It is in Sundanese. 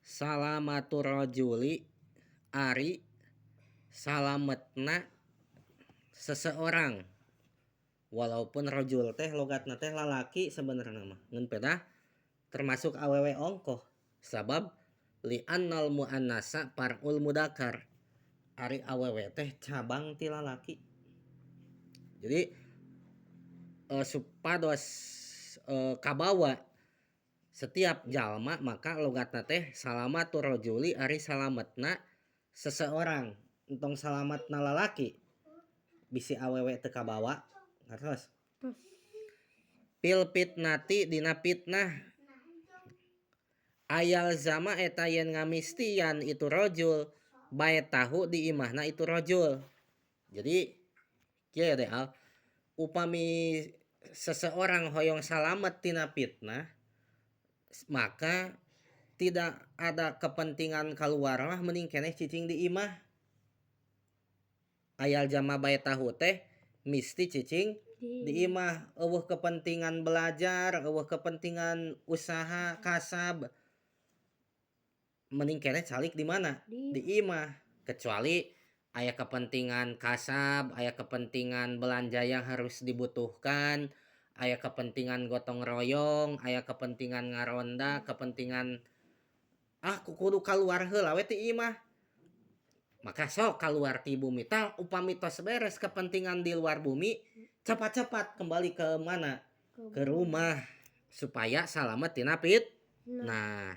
Salamatur rajuli, ari salametna seseorang, walaupun rajul teh logatna teh lalaki sebenarnya mah, ngan pedah termasuk awewe ongkoh, sabab li'annal muannasa far'ul mudakar, ari awewe teh cabang ti lalaki. Jadi supados kabawa setiap jalma, maka logatna teh salamatur rajuli, ari salametna seseorang, entong salamatna lalaki, bisi awewe teu kabawa. Terus fil fitnati, dina fitnah, ayalzama, eta yen ngamistian itu rajul, baetahu, di imahna itu rajul. Jadi kieu deh al, upami seseorang hoyong salamet tina fitnah, maka tidak ada kepentingan keluar mah mending keneh cicing di imah. Ayalzama baetahu teh misti cicing di imah, euweuh kepentingan belajar, euweuh kepentingan usaha kasab, mending keneh calik di mana? Di Di imah. Kecuali aya kepentingan kasab, aya kepentingan belanja yang harus dibutuhkan, aya kepentingan gotong royong, aya kepentingan ngaronda, kepentingan kudu keluar heula we ti imah, maka sok keluar ti bumi. Tah, upami tos beres kepentingan di luar bumi, cepat-cepat kembali ke mana? Ke rumah, supaya salamet tina Nah. Nah.